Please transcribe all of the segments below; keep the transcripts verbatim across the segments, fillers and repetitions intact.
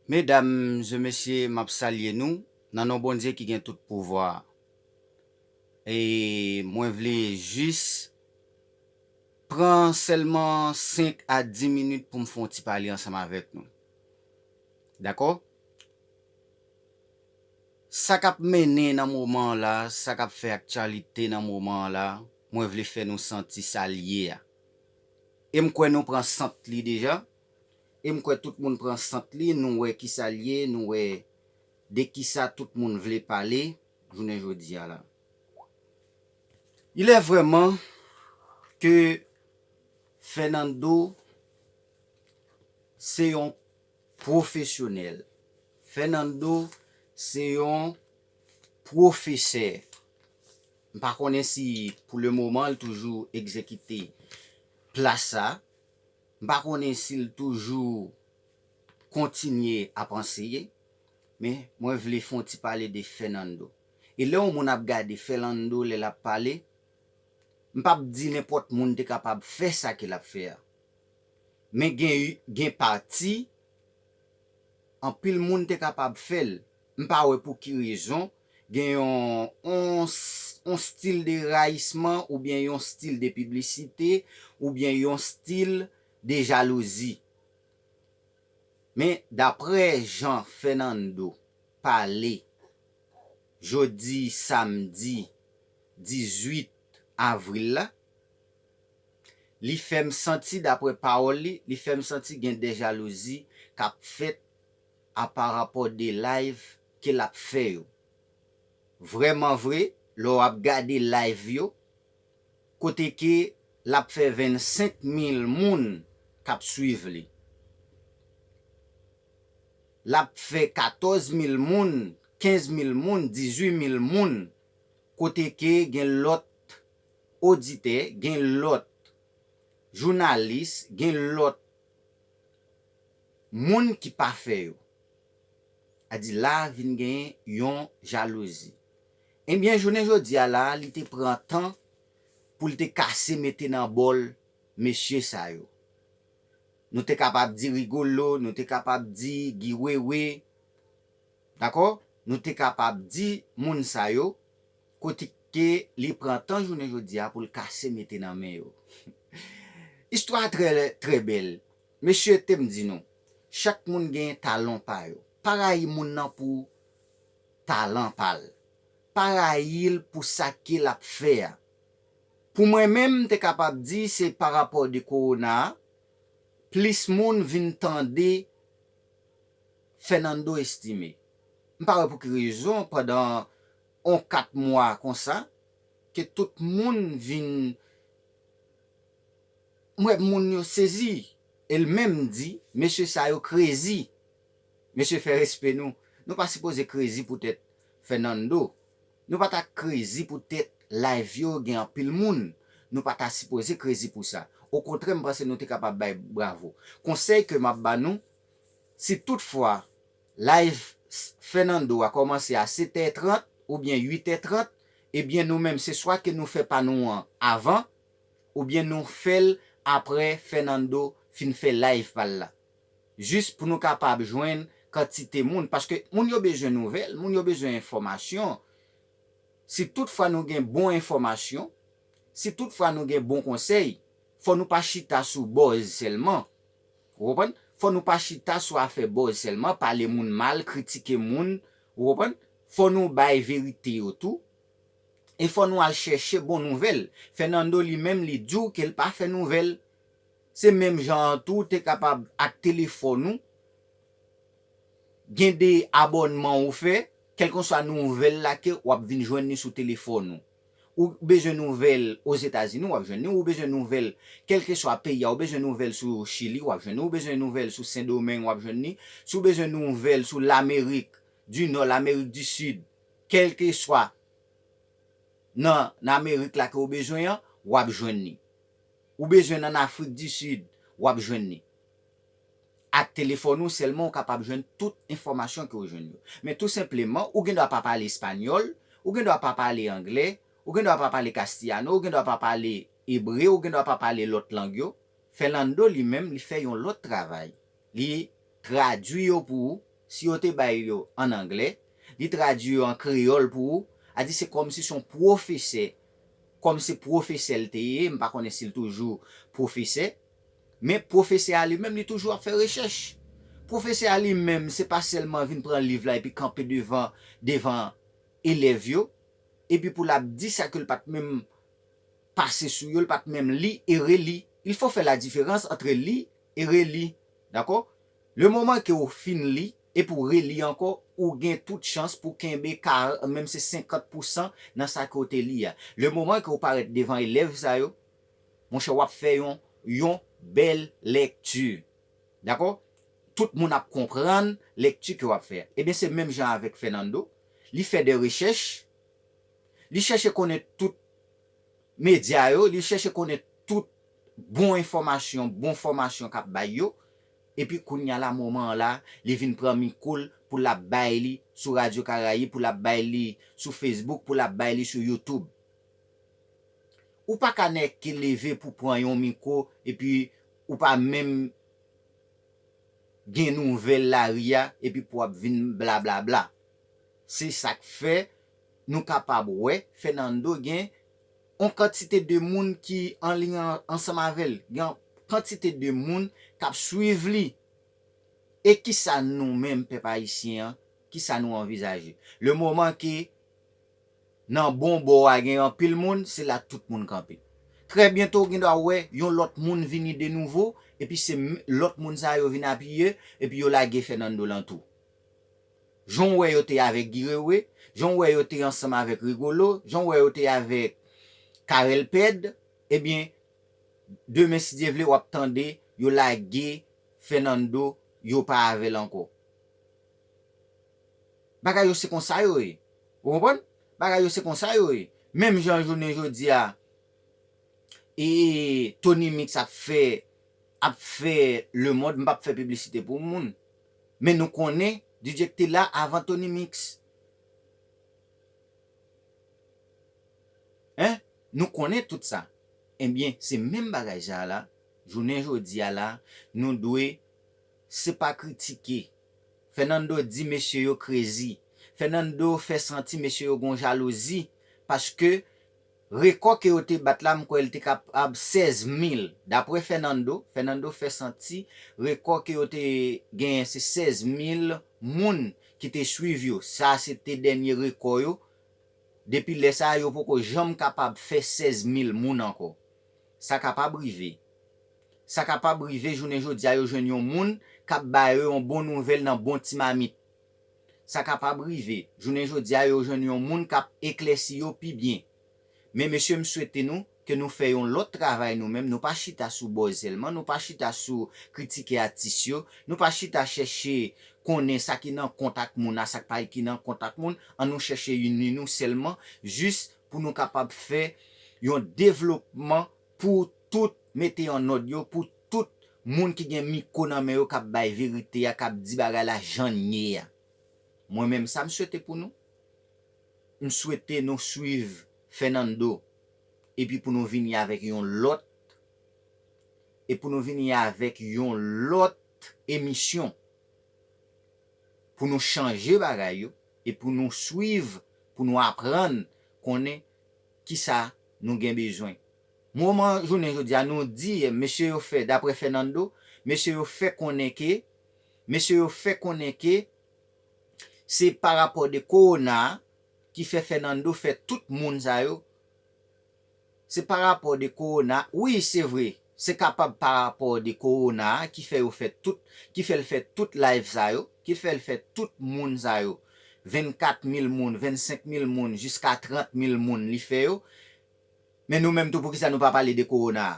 Medam e mesye, m ap salye nou nan non Bondye ki gen tout pouvwa. E mwen vle jis pran sèlman senk a dis minit pou m fè yon ti pale ansanm avèk nou. Dakò? Sa k ap mennen nan moman an la, sa k ap fè aktyalite nan moman an la, mwen vle fè nou santi sa l ye a. E m kwè nou pran sant li deja. E m kwè tout moun pran sant li, nou wè kisa l ye, nou wè de kisa tout moun vle pale jounen jodi a la. Il est vraiment que Fernando se yon pwofesyonèl. Fernando se yon pwofesè. M pa konnen si pou le moman l toujou egzekite plas sa. M pa konnen si l toujou kontinye ap anseye, men mwen vle fè yon ti pale de Fernando. E lè yon moun ap gade Fernando lè l ap pale, m p ap di nenpòt moun te kapab fè sa ke l ap fè a. Men gen, gen pati, anpil moun te kapab fè l. M pa wè pou ki rezon gen yon, yon, s- yon stil de rayisman oubyen yon stil de piblisite oubyen yon stil de jalouzi. Men daprè jan Fernando pale jodi samdi dizuit avril la, li fè m santi, daprè pawòl li, li fè m santi gen de jalouzi k ap fèt a parapò de live ke l ap fè yo. Vrèman vre, lè w ap gade live yo, kote ke l ap fè vennsenk mil moun k ap swiv li. L ap fè katòz mil moun, kenz mil moun, dizuit mil moun, kote ke gen lòt oditè, gen lòt jounalis, gen lòt moun ki pa fè yo. A di la vin gen yon jalouzi. Ebyen, jounen jodi a la, li te pran tan pou l te kase mete nan bòl mesye sa yo. Nou te kapab di Rigolo, nou te kapab di Guy Wewe, dakò? Nou te kapab di moun sa yo, kote ke li pran tan jounen jodi a pou l kase mete nan men yo. Istwa trè, trè bèl. Mesye, te m di nou, chak moun gen talon pa yo. Pa rayi moun nan pou talan pa l. Pa rayi l pou sa ke l ap fè a. Pou mwen menm, m te kapab di se parapò de kowona a, plis moun vin tande Fernando Estimé. M pa wè pou ki rezon, pandan on kat mwa konsa, ke tout moun vin, m wè moun yo sezi. E l menm di, mesye sa yo krezi. Mesye, fè respè nou. Nou pa sipoze krezi poutèt Fernando. Nou pa ta krezi poutèt live yo gen anpil moun. Nou pa ta sipoze krezi pou sa. Okontrè, m panse nou te kapab bay bravo. Konsèy ke m ap ba nou, si toutfwa live s- Fernando a kòmanse a sèt è trant oubyen uit è trant, ebyen nou menm se swa ke nou fè pa nou an avan, oubyen nou fè l aprè Fernando fin fè live pa l la. Jis pou nou kapab jwenn kantite moun, paske moun yo bezwen nouvèl, moun yo bezwen enfòmasyon. Si toutfwa nou gen bon enfòmasyon, si toutfwa nou gen bon konsèy, fò nou pa chita sou buzz sèlman. Ou konprann? Fò nou pa chita sou afè buzz sèlman, pale moun mal, kritike moun. Ou konprann? Fò nou bay verite yo tou. E fò nou al chèche bon nouvèl. Fernando li menm, li di w ke l pa fè nouvèl. Se menm jan an tou, ou te kapab ak telefòn ou, gen de abònman ou fè, kèlkeswa nouvèl la ke w ap vin jwenn li sou telefòn ou. Ou bezwen nouvèl Ozetazini, w ap jwenn li. Ou bezwen nouvèl kèlkeswa peyi a, ou bezwen nouvèl sou Chili, w ap jwenn li. Ou bezwen nouvèl sou Sendomeng, w ap jwenn li. Si w bezwen nouvèl sou Lamerik di Nò, Lamerik di Sid, kèlkeswa nan, nan Amerik la ke w bezwen an, w ap jwenn li. Ou bezwen nan Afrik di Sid, w ap jwenn li. Ak telefòn ou sèlman, ou kapab jwenn tout enfòmasyon ke w jwenn yo. Men tou senpleman, ou gen dwa pa pale espanyòl, ou gen dwa pa pale anglè, ou gen dwa pa pale kastiyano, ou gen dwa pa pale ebre, ou gen dwa pa pale lòt lang yo. Fernando li menm, li fè yon lòt travay. Li tradui yo pou ou, si yo te bay yo an anglè, li tradui yo an kreyòl pou ou, a di se kòmsi se yon pwofesè, kòm se pwofesè l te ye, m pa konnen si l toujou pwofesè, men pwofesè a li menm, li toujou ap fè rechèch. Pwofesè a li menm, se pa sèlman vin pran liv la epi kanpe devan, devan elèv yo, epi pou l ap di sa ke l pa t menm pase sou yo, l pa t menm li e reli. Il faut faire la différence entre li e reli. Dakò? Le moman ke w fin li, epi w reli ankò, ou gen tout chans pou kenbe ka, menm se senkant pousan nan sa ke w te li a. Le moman ke w parèt devan elèv sa yo, monchè, w ap fè yon, yon bèl lèkti. Dakò? Tout moun ap konprann lèkti ke w ap fè a. Ebyen, se menm jan avèk Fernando. Li fè de rechèch, li chèche konnen tout medya yo, li chèche konnen tout bon enfòmasyon, bon fòmasyon k ap bay yo. Epi kounye a la, moman an la, li vin pran mikwo l pou l ap bay li sou Radyo Karayib, pou l ap bay li sou Facebook, pou l ap bay li sou YouTube. Ou pa ka nèk ki leve pou pran yon mikwo, epi ou pa menm gen nouvèl lari a, epi pou w ap vin blablabla. Se sa k fè nou kapab wè Fernando gen yon kantite de moun ki anliy an-, ansanm avè l, gen yon kantite de moun k ap swiv li. E kisa nou menm, pèp ayisyen an, kisa nou anvizaje? Le moman ke nan bon bò a gen anpil moun, se la tout moun kanpe. Trè byento, ou gen dwa wè yon lòt moun vini de nouvo, epi se m-, lòt moun sa yo vin apiye, epi yo lage Fernando lan tou. Jan w wè yo te avèk Guy Wewe, jan w wè yo te ansanm avèk Rigolo, jan w wè yo te avèk Carel Pèd, ebyen, demen, si Dye vle, w ap tande yo lage Fernando, yo pa avè l ankò. Bagay yo se konsa yo ye. Ou konprann? Bagay yo se konsa yo ye. Menm jan jounen jodi a, e Tony Mix ap fè, ap fè lemonn, m p ap fè piblisite pou moun. Men nou konnen D J te la avan Tony Mix. Hein? Nou konnen tout sa. Ebyen, se menm bagay sa la, jounen jodi a la, nou dwe, se pa kritike. Fernando di mesye yo crazy. Fernando fè santi mesye yo gon jalouzi, paske rekò ke yo te bat la, m kwè l te kapab sèz mil. Daprè Fernando, Fernando fè santi rekò ke yo te genyen se sèz mil moun ki te swiv yo. Sa se te dènye rekò yo. Depi lè sa a, yo poko janm kapab fè sèz mil moun ankò. Sa kapab rive. Sa kapab rive jounen jodi a, yo jwenn yon moun k ap ba yo yon bon nouvèl nan bon ti mamit. Sa kapab rive jounen jodi a, yo jwenn yon moun k ap eklèsi yo pi byen. Men mesye, m swete nou ke nou fè yon lòt travay nou menm. Nou pa chita sou buzz sèlman, nou pa chita sou kritike atis yo, nou pa chita chèche konnen sa ki nan kont ak moun a, sa k pa ki nan kont ak moun. Ann nou chèche ini nou sèlman, jis pou nou kapab fè yon devlopman pou tout mete an òd yo, pou tout moun ki gen mikwo nan men yo k ap bay verite a, k ap di bagay la jan l ye a. Mwen menm, sa m swete pou nou. M swete nou swiv Fernando, epi pou nou vini avèk yon lòt, e pou nou vini avèk yon lòt emisyon, pou nou chanje bagay yo, e pou nou swiv, pou nou aprann konnen kisa nou gen bezwen. Moman jounen jodi a, nou di, mesye yo fè, daprè Fernando, mesye yo fè konnen ke, mesye yo fè konnen ke se pa rapò de kowona a ki fè Fernando fè tout moun sa yo. Se pa rapò de kowona. Wi, se vre. Se kapab pa rapò de kowona a ki fè yo fè tout, ki fè l fè tout live sa yo, ki fè l fè tout moun sa yo. Vennkat mil moun, vennsenk mil moun, jiska trant mil moun li fè yo. Men nou menm tou, poukisa nou pa pale de kowona a?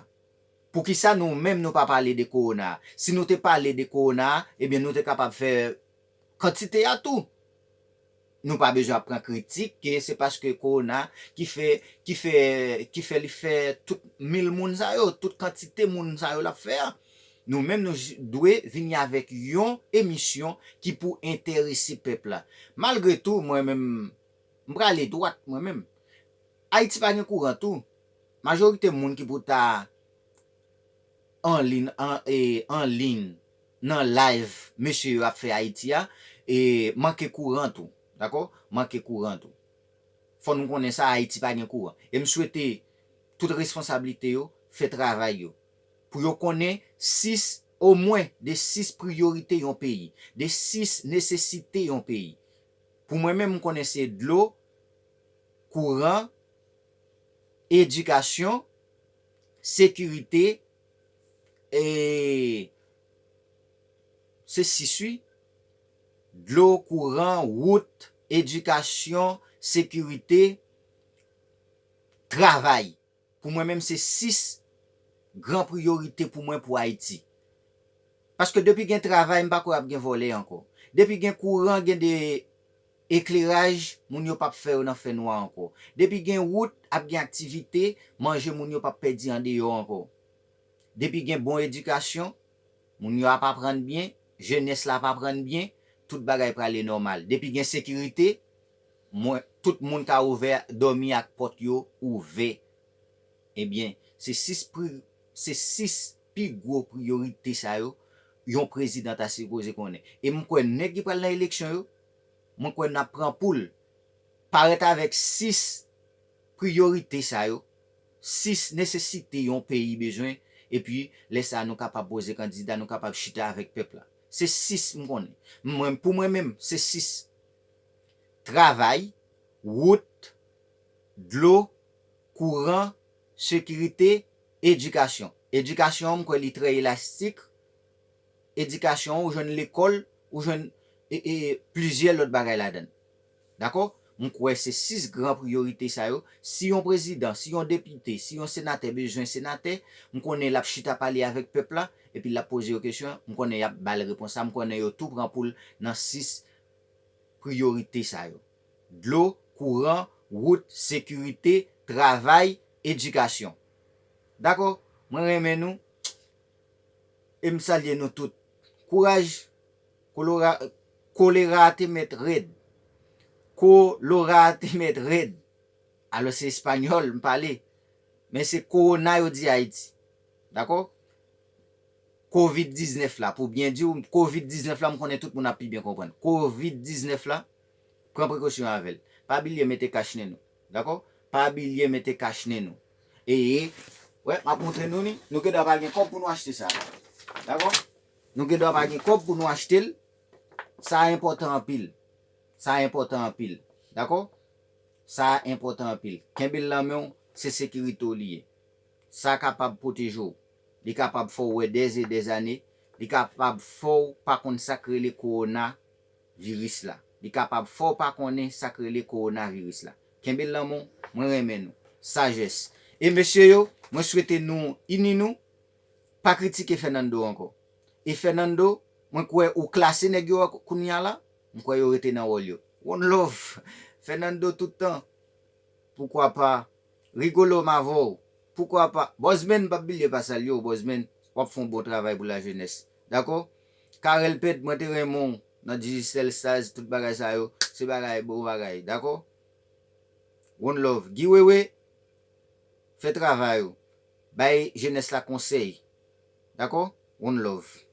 Poukisa nou menm nou pa pale de kowona a? Si nou te pale de kowona a, ebyen nou te kapab fè kantite a tou. Nou pa bezwen ap pran kritik ke se paske kowona ki fè, ki fè, ki fè li fè tout mil moun sa yo, tout kantite moun sa yo l ap fè a. Nou menm nou j-, dwe vini avèk yon emisyon ki pou enterese pèp la. Malgre tou, mwen menm, m prale dwat mwen menm. Ayiti pa gen kouran tou. Majorite moun ki pou ta anlin, an, e, anlin, nan live mesye yo ap fè Ayiti a, e manke kouran tou, dakò? Manke kouran tou. Fò nou konnen sa, Ayiti pa gen kouran. E m swete tout responsablite yo fè travay yo. Pou yo konnen sis, omwen de sis priyorite yon peyi, de sis nesesite yon peyi. Pou mwen menm, m konnen se dlo, kouran, edikasyon, sekirite, e se sis wi. Dlo, kouran, wout, edikasyon, sekirite, travay. Pou mwen menm, se sis gran priyorite pou mwen pou Ayiti. Paske depi gen travay, m pa kwè ap gen vòlè ankò. Depi gen kouran, gen de ekleraj, moun yo p ap fè yo nan fènwa ankò. Depi gen wout, ap gen aktivite, manje moun yo p ap pèdi andeyò ankò. Depi gen bon edikasyon, moun yo ap aprann byen, jenès la ap aprann byen, tout bagay prale nòmal. Depi gen sekirite, mwen, tout moun ka ouvè, dòmi ak pòt yo ouvè. Ebyen, se sis pri, se sis pi gwo priyorite sa yo, yon prezidan ta sipoze konnen. E m kwè nèg ki pral nan eleksyon yo, mwen kwè n ap pran poul, parèt avèk sis priyorite sa yo, sis nesesite yon peyi bezwen, epi lè sa a nou kapab poze kandida, nou kapab chita avèk pèp la. Se sis m konnen. Mwen, pou mwen menm, se sis. Travay, wout, dlo, kouran, sekirite, edikasyon. Edikasyon an, m kwè li trè elastik. Edikasyon an, ou jwenn lekòl, ou jwenn e, e, plizyè lòt bagay ladan l. Dakò? M kwè se sis gran priyorite sa yo. Si yon prezidan, si yon depite, si yon senatè bezwen senatè, m konnen l ap chita pale avèk pèp la, epi l ap poze yo kesyon, m konnen y ap ba l repons la, m konnen yo tou pran poul nan sis priyorite sa yo. Dlo, kouran, wout, sekirite, travay, edikasyon. Dakò? Mwen renmen nou. E m salye nou tout. Kouraj. Kolora, kolera a te mèt rèd. Kolora a te mèt rèd. Alò se espanyòl m pale. Men se kowona yo di Ayiti. Dakò? Kovid diznèf la, pou byen di w, kovid diznèf la, m konnen tout moun ap pi byen konprann. Kovid diznèf la, pran prekosyon avè l. Pa bliye mete kach nen nou. Dakò? Pa bliye mete kach nen nou. E, wè, m ap montre nou li. Nou gendwa pa gen kòb pou nou achte sa. Dakò? Nou gendwa pa gen kòb pou nou achte l. Sa enpòtan anpil. Sa enpòtan anpil. Dakò? Sa enpòtan anpil. Kenbe l nan men w, se sekirite w li ye. Sa kapab pwoteje w. Li kapab fè w wè dèz e dèz ane. Li kapab fè w pa konn sa k rele kowona viris la. Li kapab fè w pa konnen sa k rele kowona viris la. Kenbe l nan men w, mwen renmen nou. Sajès. E mesye yo, mwen swete nou ini nou, pa kritike Fernando ankò. E Fernando, mwen kwè ou klase nèg yo a kounye a la, m kwè yo rete nan wòl yo. One love, Fernando tout tan. Poukwa pa? Rigolo m avè w. Poukwa pa? Bòzmenn, m p ap bliye pa salye w, Bòzmenn, w ap fè yon bon travay pou lajenès. Dakò? Carel Ped, mwen te renmen w nan Digicel Stars, tout bagay sa yo, se bagay, bon bagay, dakò? One love. Guy Wewe, fè travay ou. Bay jenès la konsèy. Dakò? One love.